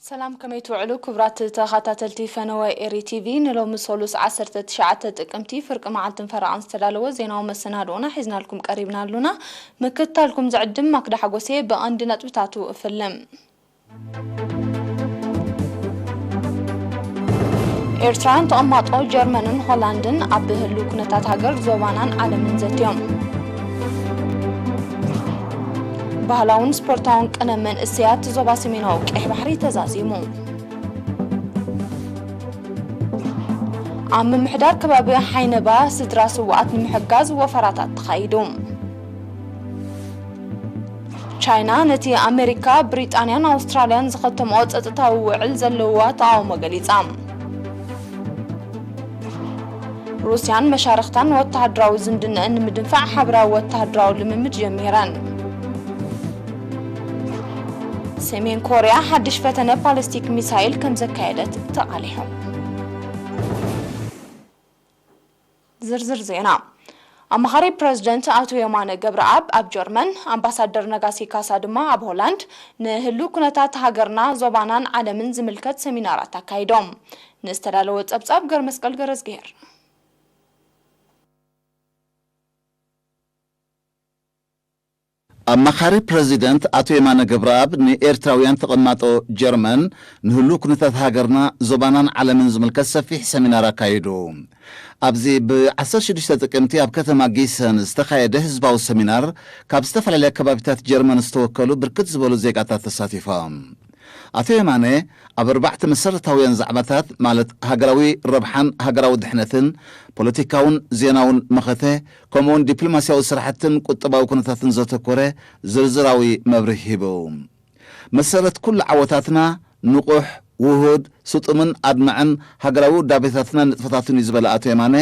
ሰላም፣ ከመይ ትውዕሉ ክቡራት ተኸታተልቲ ፈነወ ኤሪ ቲቪ? ንሎሚ ሰሉስ ዓሰርተ ትሽዓተ ጥቅምቲ ፍርቂ መዓልትን ፈረቓን ዝተዳለወ ዜናዊ መሰናድኦና ሒዝናልኩም ቀሪብና ኣሉና። ምክትታልኩም ዝዕድም ማክዳ ሓጎሴ። ብቐንዲ ነጥብታቱ እፍልም። ኤርትራውያን ተቐማጦ ጀርመንን ሆላንድን ኣብ ህሉው ኩነታት ሃገር፣ ዞባናን ዓለምን ዘትዮም። ባህላውን ስፖርታውን ቅነ መንእሰያት ዞባ ሰሜናዊ ቀይሕ ባሕሪ ተዛዚሙ። ኣብ ምምሕዳር ከባቢ ሓይነባ ስድራ ስውኣት ንምሕጋዝ ወፈራታት ተኻይዱ። ቻይና ነቲ ኣሜሪካ፣ ብሪጣንያን ኣውስትራልያን ዝኸተምኦ ጸጥታዊ ውዕል ዘለዋ ተቓውሞ ገሊጻ። ሩስያን መሻርኽታን ወተሃደራዊ ዝምድነአን ንምድንፋዕ ሓበራዊ ወተሃደራዊ ልምምድ ጀሚረን። ሰሜን ኮርያ ሓድሽ ፈተነ ባሊስቲክ ሚሳይል ከም ዘካየደት ተቓሊሑ። ዝርዝር ዜና። ኣማኻሪ ፕረዚደንት ኣቶ የማነ ገብረኣብ ኣብ ጀርመን፣ ኣምባሳደር ነጋሲ ካሳ ድማ ኣብ ሆላንድ ንህሉ ኩነታት ሃገርና፣ ዞባናን ዓለምን ዝምልከት ሰሚናራት ኣካይዶም። ንዝተዳለወ ጸብጻብ ገርመስቀል ገረዝግሄር። ኣማኻሪ ፕረዚደንት ኣቶ የማነ ገብረኣብ ንኤርትራውያን ተቐማጦ ጀርመን ንህሉ ኩነታት ሃገርና፣ ዞባናን ዓለምን ዝምልከት ሰፊሕ ሰሚናር ኣካይዱ። ኣብዚ ብ ዓሰርተ ሽዱሽተ ጥቅምቲ ኣብ ከተማ ጊሰን ዝተኻየደ ህዝባዊ ሰሚናር፣ ካብ ዝተፈላለያ ከባቢታት ጀርመን ዝተወከሉ ብርክት ዝበሉ ዜጋታት ተሳቲፎም። ኣቶ የማነ ኣብ ኣርባዕተ መሰረታውያን ዛዕባታት፣ ማለት ሃገራዊ ረብሓን ሃገራዊ ድሕነትን፣ ፖለቲካውን ዜናውን መኸተ፣ ከምኡውን ዲፕሎማስያዊ ስራሕትን ቁጠባዊ ኩነታትን ዘተኮረ ዝርዝራዊ መብርሂ ሂቡ። መሰረት ኩሉ ዓወታትና ንቑሕ፣ ውሁድ፣ ስጡምን ኣድማዕን ሃገራዊ ውዳቤታትናን ንጥፈታቱን እዩ ዝበለ ኣቶ የማነ፣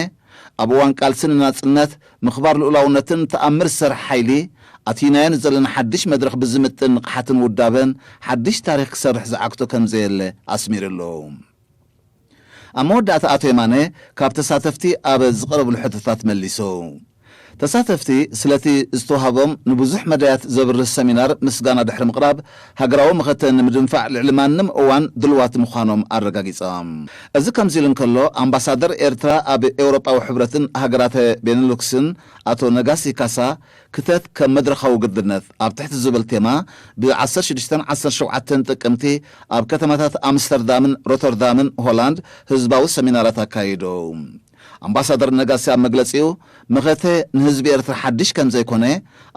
ኣብ እዋን ቃልሲ ንናጽነት፣ ምኽባር ልኡላውነትን ተኣምር ዝሰርሕ ሓይሊ፣ ኣቲናዮ ንዘለና ሓድሽ መድረኽ ብዝምጥን ንቕሓትን ውዳበን ሓድሽ ታሪኽ ክሰርሕ ዝዓግቶ ከም ዘየለ ኣስሚሩሉ። ኣብ መወዳእታ ኣቶ የማነ ካብ ተሳተፍቲ ኣብ ዝቐረብሉ ሕቶታት መሊሱ። ተሳተፍቲ ስለቲ ዝተዋህቦም ንብዙሕ መዳያት ዘብርህ ሰሚናር ምስጋና ድሕሪ ምቕራብ፣ ሃገራዊ መኸተ ንምድንፋዕ ልዕሊ ማንም እዋን ድልዋት ምዃኖም ኣረጋጊጾም። እዚ ከምዚ ኢሉ እንከሎ፣ ኣምባሳደር ኤርትራ ኣብ ኤውሮጳዊ ሕብረትን ሃገራተ ቤነሉክስን ኣቶ ነጋሲ ካሳ፣ ክተት ከም መድረኻዊ ግድነት ኣብ ትሕቲ ዝብል ቴማ፣ ብ ዓሰርተ ሽዱሽተን ዓሰርተ ሸውዓተን ጥቅምቲ ኣብ ከተማታት ኣምስተርዳምን ሮተርዳምን ሆላንድ ህዝባዊ ሰሚናራት ኣካይዱ። ኣምባሳደር ነጋሲ ኣብ መግለጺኡ፣ መኸተ ንህዝቢ ኤርትራ ሓድሽ ከም ዘይኮነ፣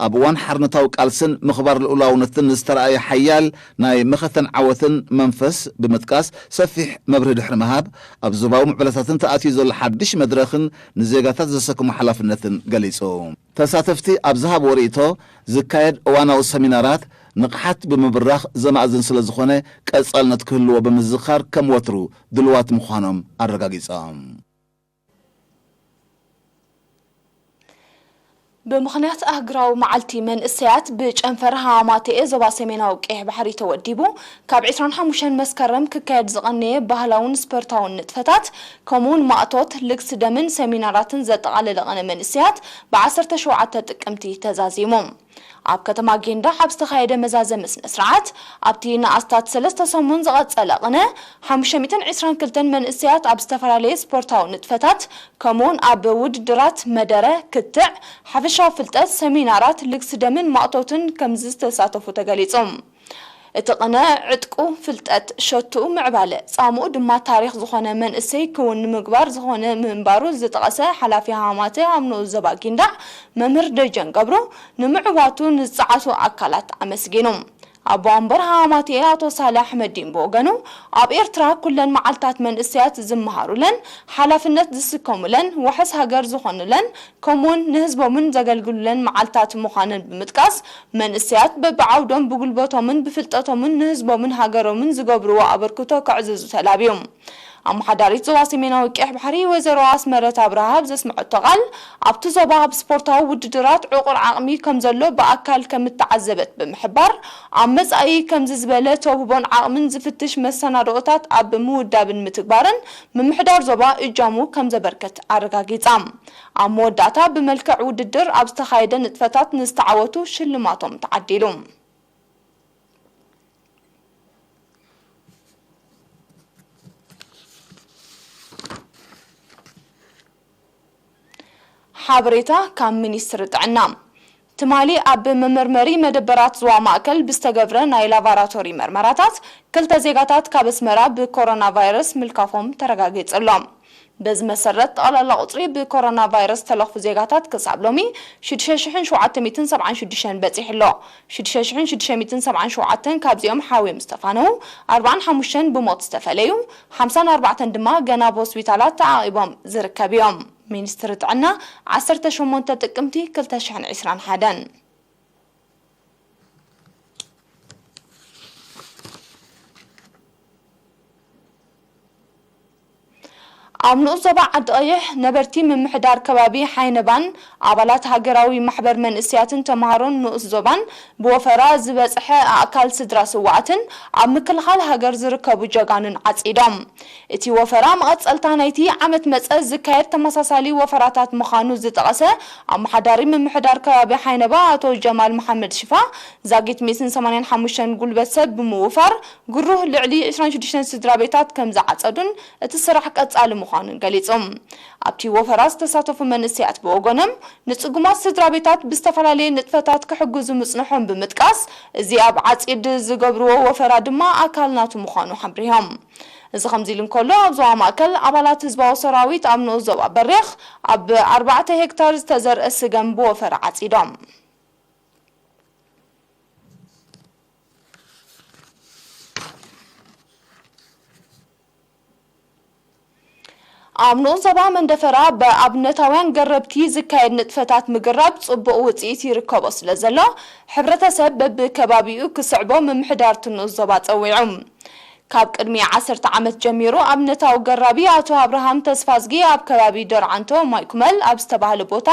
ኣብ እዋን ሓርነታዊ ቃልስን ምኽባር ልኡላውነትን ዝተረኣየ ሓያል ናይ መኸተን ዓወትን መንፈስ ብምጥቃስ፣ ሰፊሕ መብርሂ ድሕሪ ምሃብ፣ ኣብ ዞባዊ ምዕብለታትን ተኣትዩ ዘሎ ሓድሽ መድረኽን ንዜጋታት ዘሰክሞ ሓላፍነትን ገሊጹ። ተሳተፍቲ ኣብ ዝሃብዎ ርእይቶ፣ ዝካየድ እዋናዊ ሰሚናራት ንቕሓት ብምብራኽ ዘማእዝን ስለ ዝኾነ፣ ቀጻልነት ክህልዎ ብምዝኻር፣ ከም ወትሩ ድልዋት ምዃኖም ኣረጋጊጾም። ብምኽንያት ኣህጉራዊ መዓልቲ መንእሰያት፣ ብጨንፈር ሃማማተኤ ዞባ ሰሜናዊ ቀይሕ ባሕሪ ተወዲቡ፣ ካብ ዕስራን ሓሙሽተን መስከረም ክካየድ ዝቐነየ ባህላውን ስፖርታውን ንጥፈታት፣ ከምኡውን ማእቶት፣ ልግሲ ደምን ሰሚናራትን ዘጠቓለለ ቅነ መንእሰያት፣ ብ ዓሰርተ ሸውዓተ ጥቅምቲ ተዛዚሙ። ኣብ ከተማ ጊንዳዕ ኣብ ዝተኻየደ መዛዘሚ ስነ ስርዓት፣ ኣብቲ ንኣስታት ሰለስተ ሰሙን ዝቐጸለ ቅነ፣ ሓሙሽተ ሚእትን ዕስራን ክልተን መንእሰያት ኣብ ዝተፈላለየ ስፖርታዊ ንጥፈታት፣ ከምኡውን ኣብ ውድድራት መደረ፣ ክትዕ፣ ሓፈሻዊ ፍልጠት፣ ሰሚናራት፣ ልግሲ ደምን ማእቶትን ከም ዝተሳተፉ ተገሊጹ። እቲ ቅነ፣ ዕጥቁ ፍልጠት፣ ሸቱኡ ምዕባለ፣ ጻምኡ ድማ ታሪኽ ዝኾነ መንእሰይ ክውን ንምግባር ዝኾነ ምንባሩ ዝጠቐሰ ሓላፊ ሃማማተ ኣብ ንኡስ ዞባ ጊንዳዕ መምህር ደጀን ገብሩ፣ ንምዕዋቱ ንዝጸዓቱ ኣካላት ኣመስጊኑ። ኣቦ ወንበር ሃማማተ ኣቶ ሳልሕ ኣሕመዲን ብወገኑ፣ ኣብ ኤርትራ ኩለን መዓልታት መንእሰያት ዝመሃሩለን፣ ሓላፍነት ዝስከሙለን፣ ዋሕስ ሃገር ዝኾኑለን፣ ከምኡውን ንህዝቦምን ዘገልግሉለን መዓልታት ምዃነን ብምጥቃስ፣ መንእሰያት በብዓውዶም ብጉልበቶምን ብፍልጠቶምን ንህዝቦምን ሃገሮምን ዝገብርዎ ኣበርክቶ ከዕዝዙ ተላብዩ። ኣመሓዳሪት ዞባ ሰሜናዊ ቀይሕ ባሕሪ ወይዘሮ ኣስመረት ኣብርሃ ኣብ ዘስምዐቶ ቃል፣ ኣብቲ ዞባ ኣብ ስፖርታዊ ውድድራት ዕቑር ዓቕሚ ከም ዘሎ ብኣካል ከም እተዓዘበት ብምሕባር፣ ኣብ መጻኢ ከምዚ ዝበለ ተውህቦን ዓቕምን ዝፍትሽ መሰናድኦታት ኣብ ምውዳብን ምትግባርን ምምሕዳር ዞባ እጃሙ ከም ዘበርከት ኣረጋጊጻ። ኣብ መወዳእታ ብመልክዕ ውድድር ኣብ ዝተኻየደ ንጥፈታት ንዝተዓወቱ ሽልማቶም ተዓዲሉ። ሓበሬታ ካብ ሚኒስትሪ ጥዕና። ትማሊ ኣብ መመርመሪ መደበራት ዞባ ማእከል ብዝተገብረ ናይ ላቫራቶሪ መርመራታት፣ ክልተ ዜጋታት ካብ ኣስመራ ብኮሮና ቫይረስ ምልካፎም ተረጋጊጹ ኣሎ። በዚ መሰረት፣ ጠቕላላ ቁጽሪ ብኮሮና ቫይረስ ዝተለኽፉ ዜጋታት ክሳብ ሎሚ ሽዱሽተ ሽሕን ሸውዓተ ሚእትን ሰብዓን ሽዱሽተን በጺሑ ኣሎ። ሽዱሽተ ሽሕን ሽዱሽተ ሚእትን ሰብዓን ሸውዓተን ካብዚኦም ሓውዮም ዝተፋነዉ፣ ኣርባዓን ሓሙሽተን ብሞት ዝተፈለዩ፣ ሓምሳን ኣርባዕተን ድማ ገና ኣብ ሆስፒታላት ተዓቒቦም ዝርከብ እዮም። ሚኒስትሪ ጥዕና፣ ዓሰርተ ሸሞንተ ጥቅምቲ ክልተ ሽሕን ዕስራን ሓደን። ኣብ ንኡስ ዞባ ዓዲ ቀይሕ፣ ነበርቲ ምምሕዳር ከባቢ ሓይነባን ኣባላት ሃገራዊ ማሕበር መንእሰያትን ተምሃሮን ንኡስ ዞባን ብወፈራ ዝበጽሐ ኣእካል ስድራ ስውኣትን ኣብ ምክልኻል ሃገር ዝርከቡ ጀጋኑን ዓጺዶም። እቲ ወፈራ መቐጸልታ ናይቲ ዓመት መጸ ዝካየድ ተመሳሳሊ ወፈራታት ምዃኑ ዝጠቐሰ ኣመሓዳሪ ምምሕዳር ከባቢ ሓይነባ ኣቶ ጀማል መሓመድ ሽፋ፣ ዛጊት ሚእትን ሰማንያን ሓሙሽተን ጉልበት ሰብ ብምውፋር፣ ግሩህ ልዕሊ ዕስራን ሽዱሽተን ስድራ ቤታት ከም ዝዓጸዱን እቲ ስራሕ ቀጻሊ ምዃኑን ገሊጾም። ኣብቲ ወፈራ ዝተሳተፉ መንእሰያት ብወገኖም፣ ንጽጉማት ስድራ ቤታት ብዝተፈላለየ ንጥፈታት ክሕግዙ ምጽንሖም ብምጥቃስ፣ እዚ ኣብ ዓጺድ ዝገብርዎ ወፈራ ድማ ኣካል ናቱ ምዃኑ ሓብሪሆም። እዚ ከምዚ ኢሉ እንከሎ፣ ኣብ ዞባ ማእከል ኣባላት ህዝባዊ ሰራዊት ኣብ ንኡስ ዞባ በሪኽ ኣብ ኣርባዕተ ሄክታር ዝተዘርአ ስገም ብወፈራ ዓጺዶም። ኣብ ንኡስ ዞባ መንደፈራ ብኣብነታውያን ገረብቲ ዝካየድ ንጥፈታት ምግራብ ጽቡቕ ውጽኢት ይርከቦ ስለ ዘሎ፣ ሕብረተሰብ በብከባቢኡ ክስዕቦ ምምሕዳር እቲ ንኡስ ዞባ ጸዊዑ። ካብ ቅድሚ ዓሰርተ ዓመት ጀሚሩ ኣብነታዊ ገራቢ ኣቶ ኣብርሃም ተስፋዝጊ ኣብ ከባቢ ደርዓንቶ ማይ ኩመል ኣብ ዝተባህለ ቦታ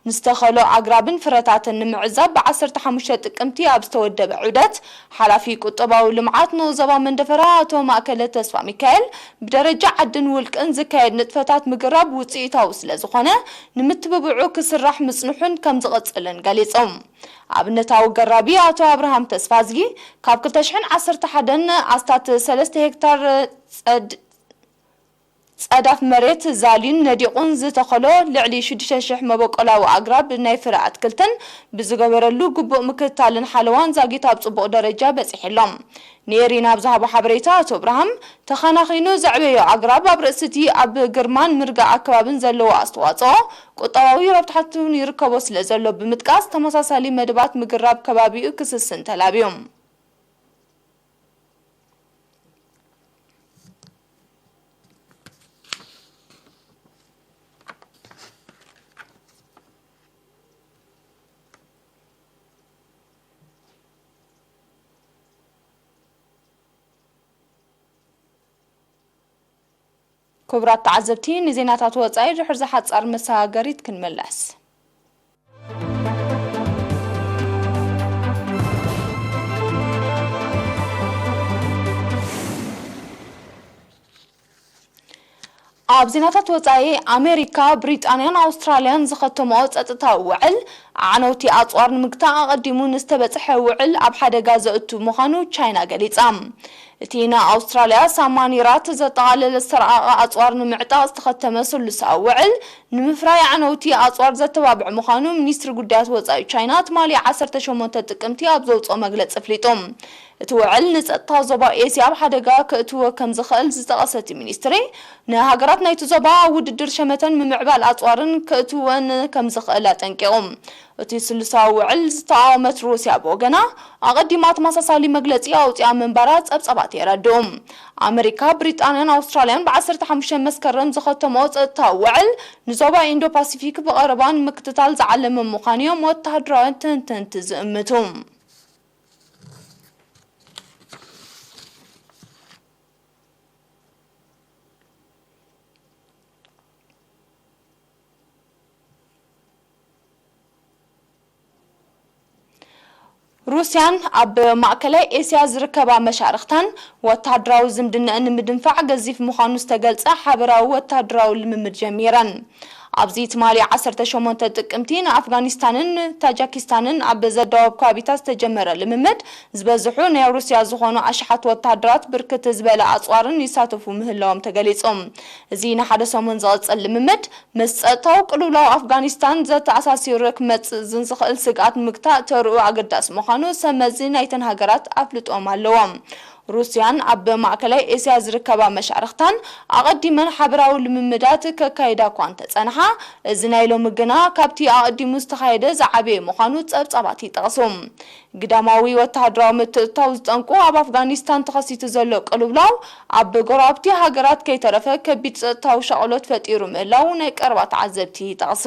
ንዝተኸሎ ኣግራብን ፍረታትን ንምዕዛብ ብዓሰርተ ሓሙሽተ ጥቅምቲ ኣብ ዝተወደበ ዑደት፣ ሓላፊ ቁጠባዊ ልምዓት ንኡስ ዞባ መንደፈራ ኣቶ ማእከለ ተስፋ ሚካኤል፣ ብደረጃ ዓድን ውልቅን ዝካየድ ንጥፈታት ምግራብ ውጽኢታዊ ስለ ዝኾነ፣ ንምትብብዑ ክስራሕ ምጽንሑን ከም ዝቕጽልን ገሊጾም። ኣብነታዊ ገራቢ ኣቶ ኣብርሃም ተስፋዝጊ፣ ካብ ክልተ ሽሕን ዓሰርተ ሓደን ኣስታት ሰለስተ ሄክታር ጸድ-፣ ጸዳፍ መሬት ዛልዩን ነዲቑን ዝተኸሎ ልዕሊ ሽዱሽተ ሽሕ መበቆላዊ ኣግራብ ናይ ፍረ ኣትክልትን ብዝገበረሉ ግቡእ ምክትታልን ሓለዋን ዛጊት ኣብ ጽቡቕ ደረጃ በጺሑ ኣሎ። ንኤሪና ኣብ ዝሃቦ ሓበሬታ ኣቶ ኣብርሃም፣ ተኸናኺኑ ዘዕበዮ ኣግራብ ኣብ ርእሲ እቲ ኣብ ግርማን ምርጋእ ኣከባብን ዘለዎ ኣስተዋጽኦ፣ ቁጠባዊ ረብሓታት እውን ይርከቦ ስለ ዘሎ ብምጥቃስ፣ ተመሳሳሊ መደባት ምግራብ ከባቢኡ ክስስን ተላብዩ። ክቡራት ተዓዘብቲ፣ ንዜናታት ወጻኢ ድሕሪ ዝሓጻር መሰጋገሪት ክንምለስ። ኣብ ዜናታት ወጻኢ፣ ኣሜሪካ፣ ብሪጣንያን ኣውስትራልያን ዝኸተምኦ ጸጥታዊ ውዕል፣ ኣዕነውቲ ኣጽዋር ንምግታእ ኣቐዲሙ ንዝተበጽሐ ውዕል ኣብ ሓደጋ ዘእቱ ምዃኑ ቻይና ገሊጻ። እቲ ንኣውስትራልያ ሳማኒራት ዘጠቓለለ ዝተረቐቐ ኣጽዋር ንምዕጣቕ ዝተኸተመ ስሉሳዊ ውዕል፣ ንምፍራይ ኣዕነውቲ ኣጽዋር ዘተባብዕ ምዃኑ ሚኒስትሪ ጉዳያት ወጻኢ ቻይና ትማሊ ዓሰርተ ሸሞንተ ጥቅምቲ ኣብ ዘውጽኦ መግለጺ ኣፍሊጡ። እቲ ውዕል ንጸጥታ ዞባ ኤስያ ኣብ ሓደጋ ከእትዎ ከም ዝኽእል ዝጠቐሰ እቲ ሚኒስትሪ፣ ንሃገራት ናይቲ ዞባ ኣብ ውድድር ሸመተን ምምዕባል ኣጽዋርን ከእትወን ከም ዝኽእል ኣጠንቂቑ። እቲ ስሉሳዊ ውዕል ዝተቓወመት ሩስያ ብወገና፣ ኣቐዲማ ተመሳሳሊ መግለጺ ኣውጺኣ ምንባራ ጸብጻባት የረድኡ። ኣመሪካ፣ ብሪጣንያን ኣውስትራልያን ብ ዓሰርተ ሓሙሽተ መስከረም ዝኸተምኦ ጸጥታዊ ውዕል፣ ንዞባ ኢንዶ ፓሲፊክ ብቐረባ ንምክትታል ዝዓለመ ምዃኑ እዮም ወተሃደራውያን ተንተንቲ ዝእምቱ። ሩስያን ኣብ ማእከላይ ኤስያ ዝርከባ መሻርኽታን ወተሃደራዊ ዝምድናኣን ንምድንፋዕ ገዚፍ ምዃኑ ዝተገልጸ ሓበራዊ ወተሃደራዊ ልምምድ ጀሚረን። ኣብዚ ትማሊ ዓሰርተ ሸሞንተ ጥቅምቲ ንኣፍጋኒስታንን ታጃኪስታንን ኣብ ዘዳወብ ከባቢታት ዝተጀመረ ልምምድ፣ ዝበዝሑ ናይ ሩስያ ዝኾኑ ኣሽሓት ወተሃደራት ብርክት ዝበለ ኣጽዋርን ይሳተፉ ምህላዎም ተገሊጹ። እዚ ንሓደ ሰሙን ዝቕጽል ልምምድ፣ ምስ ጸጥታዊ ቅልውላው ኣፍጋኒስታን ዘተኣሳሲሩ ክመጽእ ዝኽእል ስግኣት ምግታእ ተርኡ ኣገዳሲ ምዃኑ ሰብ መዚ ናይተን ሃገራት ኣፍልጦም ኣለዎም። ሩስያን ኣብ ማእከላይ ኤስያ ዝርከባ መሻርኽታን ኣቐዲመን ሓበራዊ ልምምዳት ከካይዳ እኳ እንተጸንሓ፣ እዚ ናይ ሎሚ ግና ካብቲ ኣቐዲሙ ዝተኻየደ ዝዓበየ ምዃኑ ጸብጻባት ይጠቕሱ። ግዳማዊ ወተሃደራዊ ምትእትታው ዝጠንቁ ኣብ ኣፍጋኒስታን ተኸሲቱ ዘሎ ቅልውላው ኣብ ጎረባብቲ ሃገራት ከይተረፈ ከቢድ ጸጥታዊ ሻቕሎት ፈጢሩ ምህላው ናይ ቀረባ ተዓዘብቲ ይጠቕሱ።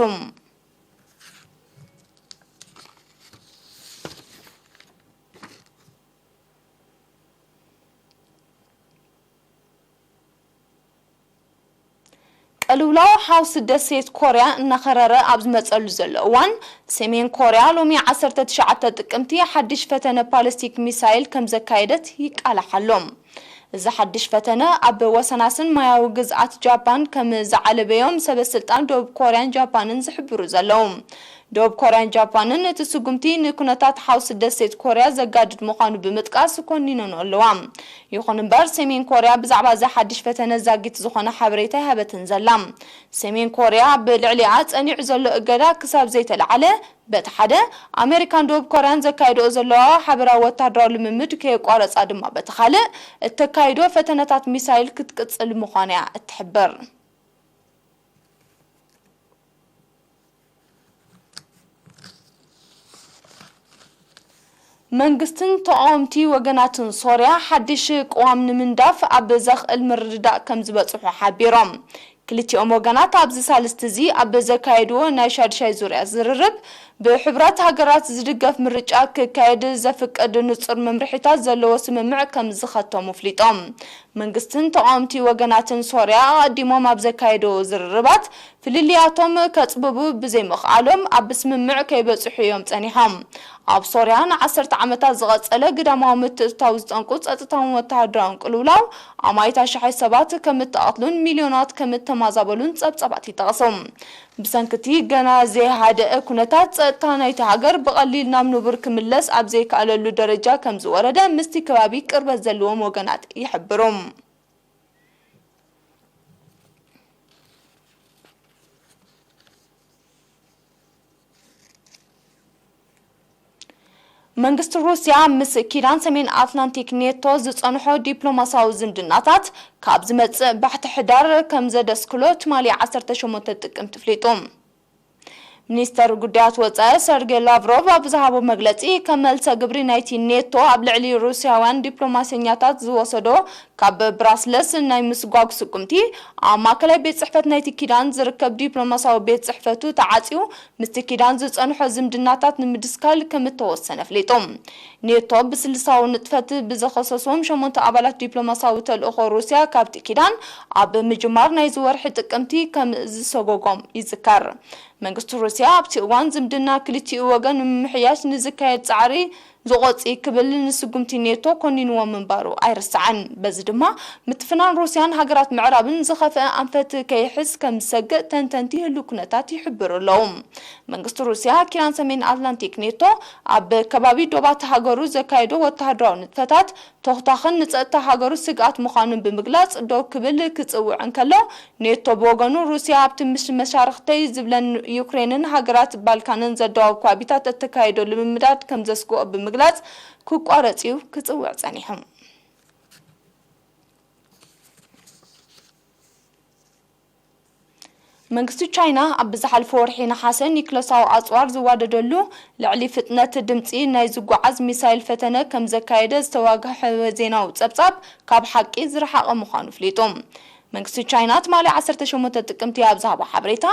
ቅልውላው ሓውሲ ደሴት ኮርያ እናኸረረ ኣብ ዝመጸሉ ዘሎ እዋን፣ ሰሜን ኮርያ ሎሚ ዓሰርተ ትሽዓተ ጥቅምቲ ሓድሽ ፈተነ ባሊስቲክ ሚሳይል ከም ዘካየደት ይቃላሕ ኣሎ። እዚ ሓድሽ ፈተነ ኣብ ወሰናስን ማያዊ ግዝኣት ጃፓን ከም ዝዓለበዮም ሰበ ስልጣን ደቡብ ኮርያን ጃፓንን ዝሕብሩ ዘለዉ። ደቡብ ኮርያን ጃፓንን እቲ ስጉምቲ ንኩነታት ሓውሲ ደሴት ኮርያ ዘጋድድ ምዃኑ ብምጥቃስ ኮኒነንኦ ኣለዋ። ይኹን እምበር፣ ሰሜን ኮርያ ብዛዕባ እዚ ሓድሽ ፈተነ ዛጊት ዝኾነ ሓበሬታ ኣይሃበትን ዘላ። ሰሜን ኮርያ ብልዕሊኣ ጸኒዑ ዘሎ እገዳ ክሳብ ዘይተለዓለ፣ በቲ ሓደ፣ ኣሜሪካን ደቡብ ኮርያን ዘካይድኦ ዘለዋ ሓበራዊ ወታደራዊ ልምምድ ከየቋረጻ ድማ፣ በቲ ካልእ፣ እተካይዶ ፈተነታት ሚሳይል ክትቅጽል ምዃና እያ እትሕብር። መንግስትን ተቓወምቲ ወገናትን ሶርያ ሓድሽ ቅዋም ንምንዳፍ ኣብ ዘኽእል ምርድዳእ ከም ዝበጽሑ ሓቢሮም። ክልቲኦም ወገናት ኣብዚ ሳልስቲ እዚ ኣብ ዘካየድዎ ናይ ሻድሻይ ዙርያ ዝርርብ፣ ብሕቡራት ሃገራት ዝድገፍ ምርጫ ክካየድ ዘፍቅድ ንጹር መምርሒታት ዘለዎ ስምምዕ ከም ዝኸተሙ ኣፍሊጦም። መንግስትን ተቓወምቲ ወገናትን ሶርያ ኣቐዲሞም ኣብ ዘካየድዎ ዝርርባት፣ ፍልልያቶም ከጽብቡ ብዘይምኽኣሎም ኣብ ስምምዕ ከይበጽሑ እዮም ጸኒሖም። ኣብ ሶርያ ንዓሰርተ ዓመታት ዝቐጸለ ግዳማዊ ምትእትታው ዝጠንቁ ጸጥታውን ወተሃደራውን ቅልውላው፣ ኣማኢት ኣሽሓት ሰባት ከም እተቐትሉን ሚልዮናት ከም እተማዛበሉን ጸብጻባት ይጠቕሱ። ብሰንኪ እቲ ገና ዘይሃደአ ኩነታት ጸጥታ ናይቲ ሃገር፣ ብቐሊል ናብ ንቡር ክምለስ ኣብ ዘይከኣለሉ ደረጃ ከም ዝወረደ ምስቲ ከባቢ ቅርበት ዘለዎም ወገናት ይሕብሩ። መንግስቲ ሩስያ ምስ ኪዳን ሰሜን ኣትላንቲክ ኔቶ ዝጸንሖ ዲፕሎማሲያዊ ዝምድናታት ካብ ዝመጽእ ባሕቲ ሕዳር ከም ዘደስክሎ ትማሊ ዓሰርተ ሸሞንተ ጥቅምቲ ኣፍሊጡ። ሚኒስተር ጉዳያት ወጻኢ ሰርጌ ላቭሮቭ ኣብ ዝሃቦ መግለጺ፣ ከም መልሰ ግብሪ ናይቲ ኔቶ ኣብ ልዕሊ ሩስያውያን ዲፕሎማሰኛታት ዝወሰዶ ካብ ብራስለስ ናይ ምስጓግ ስጉምቲ፣ ኣብ ማእከላይ ቤት ጽሕፈት ናይቲ ኪዳን ዝርከብ ዲፕሎማሲያዊ ቤት ጽሕፈቱ ተዓጽዩ ምስቲ ኪዳን ዝጸንሖ ዝምድናታት ንምድስካል ከም እተወሰነ ኣፍሊጡ። ኔቶ ብስልሳዊ ንጥፈት ብዝኸሰስዎም ሸሞንተ ኣባላት ዲፕሎማሲያዊ ተልእኾ ሩስያ ካብቲ ኪዳን ኣብ ምጅማር ናይዚ ወርሒ ጥቅምቲ ከም ዝሰጎጎም ይዝከር። መንግስቲ ሩስያ ኣብቲ እዋን ዝምድና ክልቲኡ ወገን ንምምሕያሽ ንዝካየድ ጻዕሪ ዝቖጺ ክብል ንስጉምቲ ኔቶ ኮኒንዎ ምንባሩ ኣይርሳዕን። በዚ ድማ ምትፍናን ሩስያን ሃገራት ምዕራብን ዝኸፍአ ኣንፈት ከይሕዝ ከም ዝሰግእ ተንተንቲ ህሉው ኩነታት ይሕብሩ ኣለዉ። መንግስቲ ሩስያ ኪዳን ሰሜን ኣትላንቲክ ኔቶ ኣብ ከባቢ ዶባት ሃገሩ ዘካየዶ ወተሃደራዊ ንጥፈታት ተኹታኽን ንጸጥታ ሃገሩ ስግኣት ምዃኑን ብምግላጽ ደው ክብል ክጽውዕ እንከሎ፣ ኔቶ ብወገኑ ሩስያ ኣብቲ ምስ መሻርኽተይ ዝብለን ዩክሬንን ሃገራት ባልካንን ዘደዋውብ ከባቢታት እተካየዶ ልምምዳት ከም ዘስግኦ ብምግላጽ ክቋረጽ እዩ ክጽውዕ ጸኒሑ። መንግስቲ ቻይና ኣብ ዝሓለፈ ወርሒ ነሓሰ ኒክለሳዊ ኣጽዋር ዝዋደደሉ ልዕሊ ፍጥነት ድምጺ ናይ ዝጓዓዝ ሚሳይል ፈተነ ከም ዘካየደ ዝተዋግሐ ዜናዊ ጸብጻብ ካብ ሓቂ ዝረሓቐ ምዃኑ ኣፍሊጡ። መንግስቲ ቻይና ትማሊ ዓሰርተ ሸሞንተ ጥቅምቲ ኣብ ዝሃቦ ሓበሬታ፣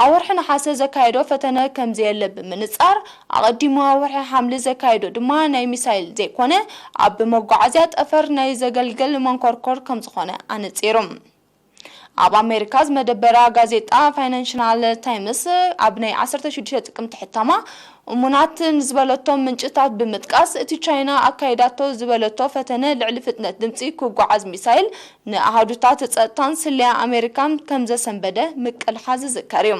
ኣብ ወርሒ ነሓሰ ዘካየዶ ፈተነ ከም ዘየለ ብምንጻር፣ ኣቐዲሙ ኣብ ወርሒ ሓምሊ ዘካየዶ ድማ ናይ ሚሳይል ዘይኮነ፣ ኣብ መጓዓዝያ ጠፈር ናይ ዘገልግል መንኮርኮር ከም ዝኾነ ኣነጺሩ። ኣብ ኣሜሪካ ዝመደበራ ጋዜጣ ፋይናንሽናል ታይምስ ኣብ ናይ ዓሰርተ ሽዱሽተ ጥቅምቲ ሕታማ፣ እሙናት ንዝበለቶም ምንጭታት ብምጥቃስ፣ እቲ ቻይና ኣካይዳቶ ዝበለቶ ፈተነ ልዕሊ ፍጥነት ድምጺ ክጓዓዝ ሚሳይል ንኣሃዱታት ጸጥታን ስለያ ኣሜሪካን ከም ዘሰንበደ ምቅልሓ ዝዝከር እዩ።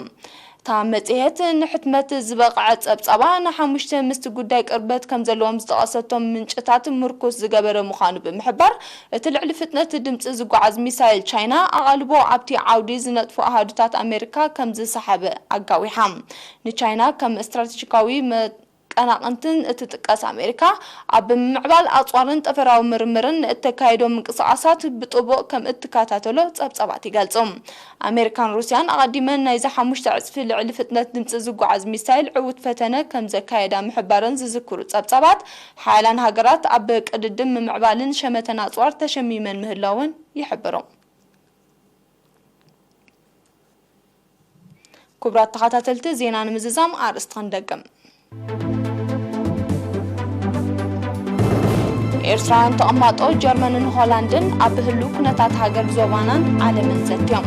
እታ መጽሔት ንሕትመት ዝበቕዐ ጸብጻባ ንሓሙሽተ ምስቲ ጉዳይ ቅርበት ከም ዘለዎም ዝጠቐሰቶም ምንጭታት ምርኩስ ዝገበረ ምዃኑ ብምሕባር፣ እቲ ልዕሊ ፍጥነት ድምጺ ዝጓዓዝ ሚሳይል ቻይና ኣቓልቦ ኣብቲ ዓውዲ ዝነጥፉ ኣሃዱታት ኣሜሪካ ከም ዝሰሓበ ኣጋዊሓ። ንቻይና ከም ስትራቴጂካዊ መቀናቕንትን እትጥቀስ ኣሜሪካ፣ ኣብ ምምዕባል ኣጽዋርን ጠፈራዊ ምርምርን እተካይዶ ምንቅስቓሳት ብጥቡቕ ከም እትከታተሎ ጸብጻባት ይገልጹ። ኣሜሪካን ሩስያን ኣቐዲመን ናይዚ ሓሙሽተ ዕጽፊ ልዕሊ ፍጥነት ድምጺ ዝጓዓዝ ሚሳይል ዕዉት ፈተነ ከም ዘካየዳ ምሕባረን ዝዝክሩ ጸብጻባት፣ ሓያላን ሃገራት ኣብ ቅድድም ምምዕባልን ሸመተን ኣጽዋር ተሸሚመን ምህላወን ይሕብሩ። ክቡራት ተኸታተልቲ፣ ዜና ንምዝዛም ኣርእስቲ ክንደግም። ኤርትራውያን ተቐማጦ ጀርመንን ሆላንድን ኣብ ህሉው ኩነታት ሃገር፣ ዞባናን ዓለምን ዘትዮም።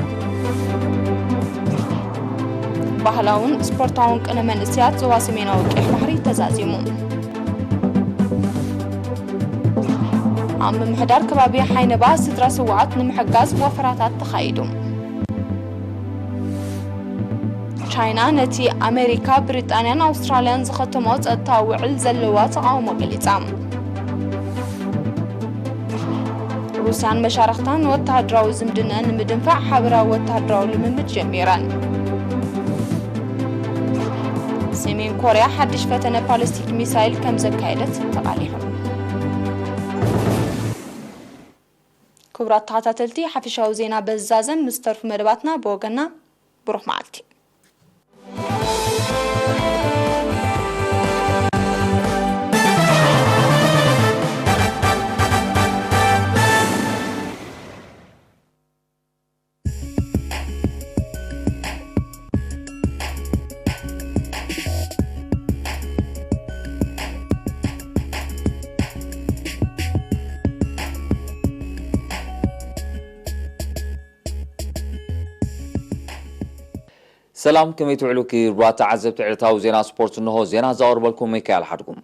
ባህላውን ስፖርታውን ቅነ መንእሰያት ዞባ ሰሜናዊ ቀይሕ ባሕሪ ተዛዚሙ። ኣብ ምምሕዳር ከባቢ ሓይነባ ስድራ ስውኣት ንምሕጋዝ ወፈራታት ተኻይዱ። ቻይና ነቲ ኣሜሪካ፣ ብሪጣንያን ኣውስትራልያን ዝኸተሞ ጸጥታዊ ውዕል ዘለዋ ተቓውሞ ገሊጻ። ሩስያን መሻርኽታን ወተሃደራዊ ዝምድና ንምድንፋዕ ሓበራዊ ወተሃደራዊ ልምምድ ጀሚረን። ሰሜን ኮርያ ሓድሽ ፈተነ ባሊስቲክ ሚሳይል ከም ዘካየደት ተቓሊሑ። ክቡራት ተኸታተልቲ፣ ሓፈሻዊ ዜና በዚ ዛዘም ምስ ተርፉ መደባትና ብወገና ብሩኽ መዓልቲ። ሰላም፣ ከመይ ትውዕሉ ክቡራት ተዓዘብቲ ዕለታዊ ዜና ስፖርት? እንሆ ዜና ዘቕርበልኩም ሚካኤል ሓድጉም።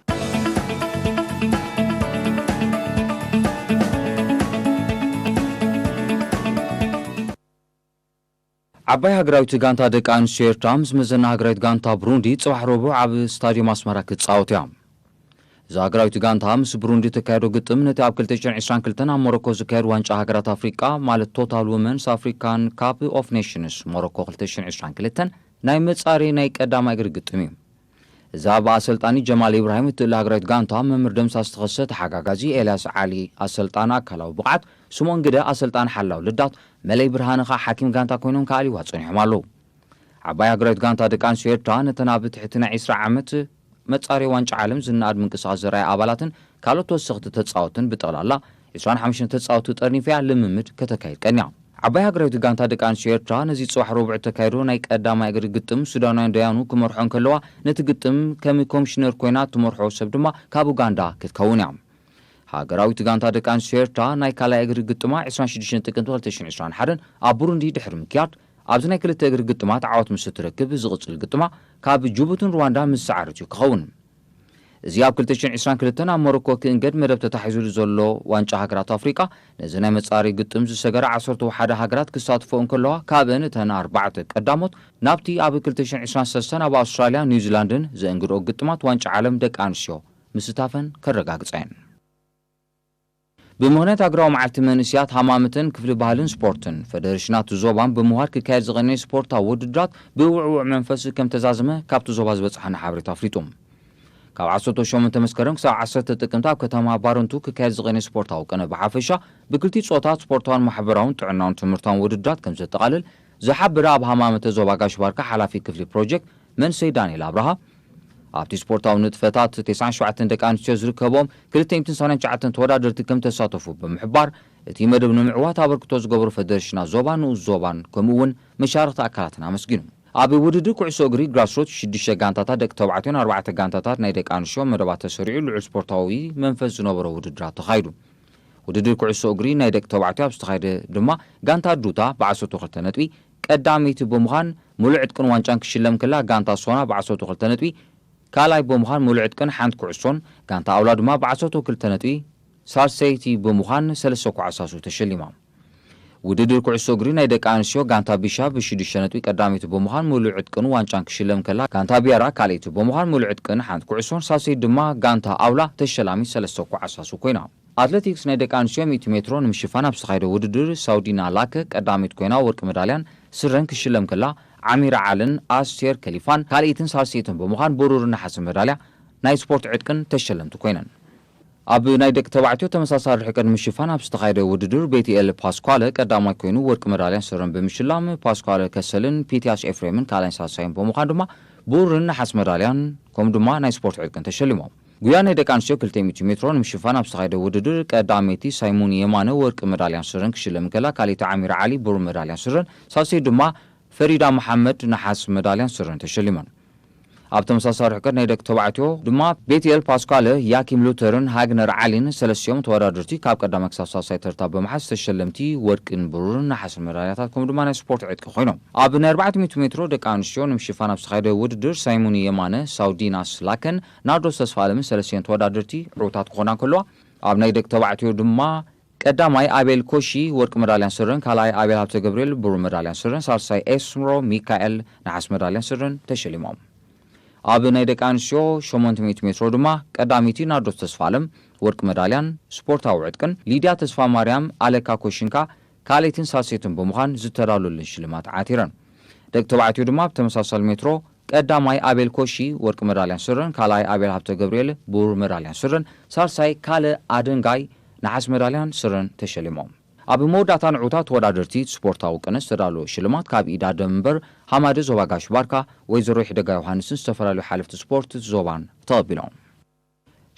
ዓባይ ሃገራዊት ጋንታ ደቂ ኣንስትዮ ኤርትራ ምስ መዘና ሃገራዊት ጋንታ ብሩንዲ ጽባሕ ረቡዕ ኣብ ስታድዮም ኣስመራ ክትጻወት እያ። እዛ ሃገራዊት ጋንታ ምስ ብሩንዲ ተካየዶ ግጥም ነቲ ኣብ ክልተ ሽሕን ዕስራን ክልተን ኣብ ሞሮኮ ዝካየድ ዋንጫ ሃገራት ኣፍሪቃ፣ ማለት ቶታል ወመንስ ኣፍሪካን ካፕ ኦፍ ኔሽንስ ሞሮኮ ክልተ ሽሕን ዕስራን ክልተን ናይ መጻሪ ናይ ቀዳማይ እግሪ ግጥም እዩ። እዛ ብኣሰልጣኒ ጀማል ኢብራሂም እትእለ ሃገራዊት ጋንታ፣ መምህር ደምሳስ ተኸሰ ተሓጋጋዚ፣ ኤልያስ ዓሊ ኣሰልጣኒ ኣካላዊ ብቕዓት፣ ስምኦን ግደ ኣሰልጣኒ ሓላው ልዳት፣ መለይ ብርሃነ ኸኣ ሓኪም ጋንታ ኮይኖም ክኣልይዋ ጸኒሖም ኣለዉ። ዓባይ ሃገራዊት ጋንታ ደቂ ኣንስትዮ ኤርትራ ነተን ኣብ ትሕቲ ናይ ዕስራ ዓመት መጻረዪ ዋንጫ ዓለም ዝነኣድ ምንቅስቓስ ዘርኣያ ኣባላትን ካልኦት ተወሰኽቲ ተጻወትን ብጠቕላላ ዕስራን ሓሙሽተን ተጻወቲ ጠርኒፋ እያ ልምምድ ከተካይድ ቀንያ። ዓባይ ሃገራዊት ጋንታ ደቂ ኣንስትዮ ኤርትራ ነዚ ጽባሕ ረቡዕ እተካይዶ ናይ ቀዳማይ እግሪ ግጥም ሱዳናውያን ደያኑ ክመርሖ እንከለዋ፣ ነቲ ግጥም ከም ኮሚሽነር ኮይና እትመርሖ ሰብ ድማ ካብ ኡጋንዳ ክትከውን እያ። ሃገራዊት ጋንታ ደቂ ኣንስትዮ ኤርትራ ናይ ካልኣይ እግሪ ግጥማ ዕስራን ሽዱሽተን ጥቅምቲ ክልተ ሽሕን ዕስራን ሓደን ኣብ ቡሩንዲ ድሕሪ ምክያድ፣ ኣብዚ ናይ ክልተ እግሪ ግጥማት ዓወት ምስ እትረክብ ዝቕጽል ግጥማ ካብ ጅቡትን ሩዋንዳ ምስ ዝዓርት እዩ ክኸውን። እዚ ኣብ ክልተ ሽሕን ዕስራን ክልተን ኣብ ሞሮኮ ክእንገድ መደብ ተታሒዙሉ ዘሎ ዋንጫ ሃገራት ኣፍሪቃ፣ ነዚ ናይ መጻሪ ግጥም ዝሰገራ ዓሰርተ ሓደ ሃገራት ክሳትፎ እንከለዋ፣ ካብአን እተን ኣርባዕተ ቀዳሞት ናብቲ ኣብ ክልተ ሽሕን ዕስራን ሰለስተን ኣብ ኣውስትራልያ ኒውዚላንድን ዘእንግድኦ ግጥማት ዋንጫ ዓለም ደቂ ኣንስትዮ ምስታፈን ከረጋግጻ እየን። ብምኽንያት ሃገራዊ መዓልቲ መንእስያት ሃማመተን ክፍሊ ባህልን ስፖርትን ፈደረሽናት ዞባን ብምዃድ ክካየድ ዝቐነየ ስፖርታዊ ውድድራት ብውዕዉዕ መንፈስ ከም ተዛዘመ ካብቲ ዞባ ዝበጽሓና ሓበሬታ ኣፍሊጡ። ካብ ዓሰርተ ሸሞንተ መስከረም ክሳብ ዓሰርተ ጥቅምቲ ኣብ ከተማ ባረንቱ ክካየድ ዝቐነየ ስፖርታዊ ቅነ ብሓፈሻ ብክልቲኡ ጾታት ስፖርታውን ማሕበራውን ጥዕናውን ትምህርታውን ውድድራት ከም ዘጠቓልል ዝሓበረ ኣብ ሃማመተ ዞባ ጋሽ ባርካ ሓላፊ ክፍሊ ፕሮጀክት መንሰይ ዳንኤል ኣብርሃ፣ ኣብቲ ስፖርታዊ ንጥፈታት ተስዓን ሸውዓተን ደቂ ኣንስትዮ ዝርከቦም ክልተ ሚእትን ሰማንያን ትሽዓተን ተወዳደርቲ ከም ተሳተፉ ብምሕባር፣ እቲ መደብ ንምዕዋት ኣበርክቶ ዝገበሩ ፈደረሽናት ዞባ፣ ንኡስ ዞባን ከምኡ እውን መሻርኽቲ ኣካላትን ኣመስጊኑ። ኣብ ውድድር ኩዕሶ እግሪ ግራስሮት ሽዱሽተ ጋንታታት ደቂ ተባዕትዮን ኣርባዕተ ጋንታታት ናይ ደቂ ኣንስትዮ መደባት ተሰሪዑ ልዑል ስፖርታዊ መንፈስ ዝነበሮ ውድድራት ተኻይዱ። ውድድር ኩዕሶ እግሪ ናይ ደቂ ተባዕትዮ ኣብ ዝተኻየደ ድማ፣ ጋንታ ዱታ ብዓሰርተ ክልተ ነጥቢ ቀዳመይቲ ብምዃን፣ ምሉእ ዕጥቅን ዋንጫን ክሽለም ከላ፣ ጋንታ ሶና ብዓሰርተ ክልተ ነጥቢ ካልኣይ ብምዃን ምሉእ ዕጥቅን ሓንቲ ኩዕሶን፣ ጋንታ ኣውላ ድማ ብዓሰርተ ክልተ ነጥቢ ሳልሰይቲ ብምዃን ሰለስተ ኩዓሳሱ ተሸሊማ። ውድድር ኩዕሶ እግሪ ናይ ደቂ ኣንስትዮ ጋንታ ቢሻ ብሽዱሽተ ነጥቢ ቀዳመይቲ ብምዃን ምሉእ ዕጥቅን ዋንጫን ክሽለም ከላ፣ ጋንታ ቢያራ ካልኣይቲ ብምዃን ምሉእ ዕጥቅን ሓንቲ ኩዕሶን፣ ሳልሰይቲ ድማ ጋንታ ኣውላ ተሸላሚ ሰለስተ ኩዓሳሱ ኮይና። ኣትሌቲክስ ናይ ደቂ ኣንስትዮ ሚእቲ ሜትሮ ንምሽፋን ኣብ ዝተኻየደ ውድድር ሳውዲና ላከ ቀዳመይቲ ኮይና ወርቂ መዳልያን ስረን ክሽለም ከላ፣ ዓሚራ ዓልን ኣስቴር ከሊፋን ካልኣይትን ሳልሰይትን ብምዃን ብሩርን ነሓስን መዳልያ ናይ ስፖርት ዕጥቅን ተሸለምቲ ኮይነን። ኣብ ናይ ደቂ ተባዕትዮ ተመሳሳሊ ርሕቀት ንምሽፋን ኣብ ዝተኻየደ ውድድር ቤትኤል ፓስኳለ ቀዳማይ ኮይኑ ወርቂ መዳልያን ስረን ብምሽላም፣ ፓስኳለ ከሰልን ፒትያስ ኤፍሬምን ካልኣይን ሳልሳይን ብምዃን ድማ ብሩርን ነሓስ መዳልያን ከምኡ ድማ ናይ ስፖርት ዕጥቅን ተሸሊሞም። ጉያ ናይ ደቂ ኣንስትዮ ክልተ ሚእቲ ሜትሮ ንምሽፋን ኣብ ዝተኻየደ ውድድር ቀዳመይቲ ሳይሙን የማነ ወርቂ መዳልያን ስረን ክሽለም እንከላ፣ ካልኣይቲ ዓሚራ ዓሊ ብሩር መዳልያን ስረን፣ ሳልሰይቲ ድማ ፈሪዳ መሓመድ ነሓስ መዳልያን ስረን ተሸሊመን። ኣብ ተመሳሳሊ ርሕቀት ናይ ደቂ ተባዕትዮ ድማ ቤትኤል ፓስኳለ፣ ያኪም ሉተርን ሃግነር ዓሊን ሰለስቲኦም ተወዳደርቲ ካብ ቀዳማይ ክሳብ ሳልሳይ ተርታ ብምሓዝ ተሸለምቲ ወርቅን ብሩርን ነሓስን መዳልያታት ከምኡ ድማ ናይ ስፖርት ዕጥቂ ኮይኖም። ኣብ ናይ ኣርባዕተ ሚእቲ ሜትሮ ደቂ ኣንስትዮ ንምሽፋን ኣብ ዝተኻየደ ውድድር ሳይሞኒ የማነ፣ ሳውዲና ስላከን ናርዶስ ተስፋኣለምን ሰለስቲኦን ተወዳደርቲ ዕዉታት ክኾና እንከለዋ፣ ኣብ ናይ ደቂ ተባዕትዮ ድማ ቀዳማይ ኣቤል ኮሺ ወርቂ መዳልያን ስረን፣ ካልኣይ ኣቤል ሃብተ ገብርኤል ብሩር መዳልያን ስረን፣ ሳልሳይ ኤስምሮ ሚካኤል ነሓስ መዳልያን ስረን ተሸሊሞም። ኣብ ናይ ደቂ ኣንስትዮ ሸሞንተ ሚእቲ ሜትሮ ድማ ቀዳመይቲ ናርዶስ ተስፋኣለም ወርቂ መዳልያን ስፖርታዊ ዕጥቅን፣ ሊድያ ተስፋ ማርያም ኣለካ ኮሽንካ ካልኣይትን ሳልሰይትን ብምዃን ዝተዳለወለን ሽልማት ዓቲረን። ደቂ ተባዕትዮ ድማ ኣብ ተመሳሳሊ ሜትሮ ቀዳማይ ኣቤል ኮሺ ወርቂ መዳልያን ስረን፣ ካልኣይ ኣቤል ሃብተ ገብርኤል ብሩር መዳልያን ስረን፣ ሳልሳይ ካልእ ኣደንጋይ ነሓስ መዳልያን ስረን ተሸሊሞም። ኣብ መወዳእታ ንዕዉታት ተወዳደርቲ ስፖርታዊ ቅነ ዝተዳለወ ሽልማት ካብ ኢድ ኣደም እምበር ሃማደ ዞባ ጋሽ ባርካ፣ ወይዘሮ ይሕደጋ ዮሃንስን ዝተፈላለዩ ሓለፍቲ ስፖርት ዞባን ተቐቢሎም።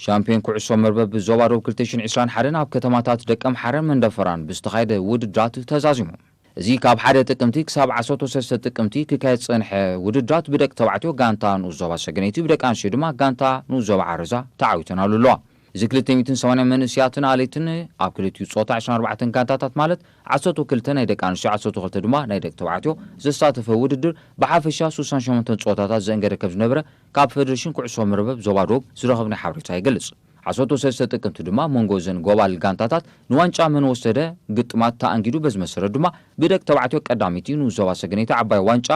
ሻምፒዮን ኩዕሶ መርበብ ዞባ ደቡብ ክልተ ሽሕን ዕስራን ሓደን ኣብ ከተማታት ደቀምሓረን መንደፈራን ብዝተኻየደ ውድድራት ተዛዚሙ። እዚ ካብ ሓደ ጥቅምቲ ክሳብ ዓሰርተ ሰለስተ ጥቅምቲ ክካየድ ዝጸንሐ ውድድራት ብደቂ ተባዕትዮ ጋንታ ንኡስ ዞባ ሰገነይቲ፣ ብደቂ ኣንስትዮ ድማ ጋንታ ንኡስ ዞባ ዓረዛ ተዓዊተናሉ ኣለዋ። እዚ ክልተ ሚእትን ሰማንያን መንእሰያትን ኣለይትን ኣብ ክልቲኡ ጾታ ዕስራን ኣርባዕተን ጋንታታት ማለት ዓሰርተ ክልተ ናይ ደቂ ኣንስትዮ ዓሰርተ ክልተ ድማ ናይ ደቂ ተባዕትዮ ዘሳተፈ ውድድር ብሓፈሻ ስሳን ሸሞንተን ጸወታታት ዘእንገደ ከም ዝነበረ ካብ ፌደሬሽን ኩዕሶ መርበብ ዞባ ደቡብ ዝረኸብናዮ ሓበሬታ ይገልጽ። ዓሰርተ ሰለስተ ጥቅምቲ ድማ መንጎ እዘን ጎባልል ጋንታታት ንዋንጫ መን ወሰደ ግጥማት ተኣንጊዱ። በዚ መሰረት ድማ ብደቂ ተባዕትዮ ቀዳመይቲ ንኡስ ዞባ ሰገነይቲ ዓባይ ዋንጫ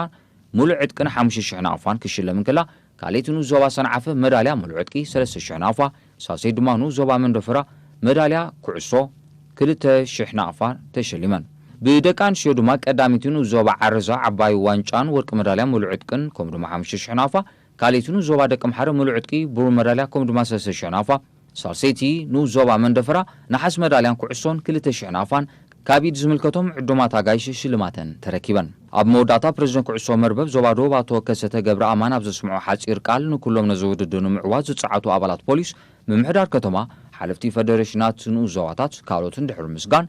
ምሉእ ዕጥቅን ሓሙሽተ ሽሕ ናቕፋን ክሽለም እንከላ፣ ካልኣይቲ ንኡስ ዞባ ሰንዓፈ መዳልያ ምሉእ ዕጥቂ ሰለስተ ሽሕ ናቕፋ፣ ሳልሰይቲ ድማ ንኡስ ዞባ መንደፈራ መዳልያ ኩዕሶ ክልተ ሽሕ ናቕፋ ተሸሊመን። ብደቂ ኣንስትዮ ድማ ቀዳመይቲ ንኡስ ዞባ ዓረዛ ዓባይ ዋንጫን ወርቂ መዳልያ ምሉእ ዕጥቅን ከምኡ ድማ ሓሙሽተ ሽሕ ናቕፋ፣ ካልኣይቲ ንኡስ ዞባ ደቀምሓረ ምሉእ ዕጥቂ ብሩር መዳልያ ከምኡ ድማ ሰለስተ ሽሕ ናቕፋ፣ ሳልሰይቲ ንኡስ ዞባ መንደፈራ ነሓስ መዳልያን ኩዕሶን ክልተ ሽሕ ናቕፋን ካብ ኢድ ዝምልከቶም ዕዱማት ኣጋይሽ ሽልማተን ተረኪበን። ኣብ መወዳእታ ፕሬዝደንት ኩዕሶ መርበብ ዞባ ደቡብ ኣቶ ከሰተ ገብረ ኣማን ኣብ ዘስምዖ ሓጺር ቃል፣ ንኩሎም ነዚ ውድድር ንምዕዋት ዝጸዓቱ ኣባላት ፖሊስ፣ ምምሕዳር ከተማ፣ ሓለፍቲ ፈደሬሽናት ንኡስ ዞባታት ካልኦትን ድሕሪ ምስጋን፣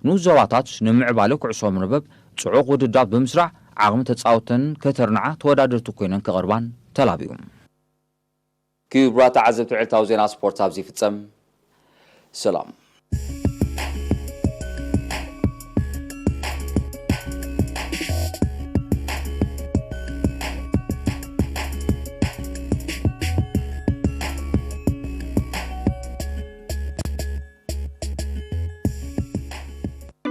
ንኡስ ዞባታት ንምዕባለ ኩዕሶ መርበብ ጽዑቕ ውድድራት ብምስራዕ ዓቕሚ ተጻወተን ከተርንዓ ተወዳደርቲ ኮይነን ክቐርባን ተላቢኡ። ክቡራት ተዓዘብቲ ዕለታዊ ዜና ስፖርት ኣብዚ ይፍጸም። ሰላም።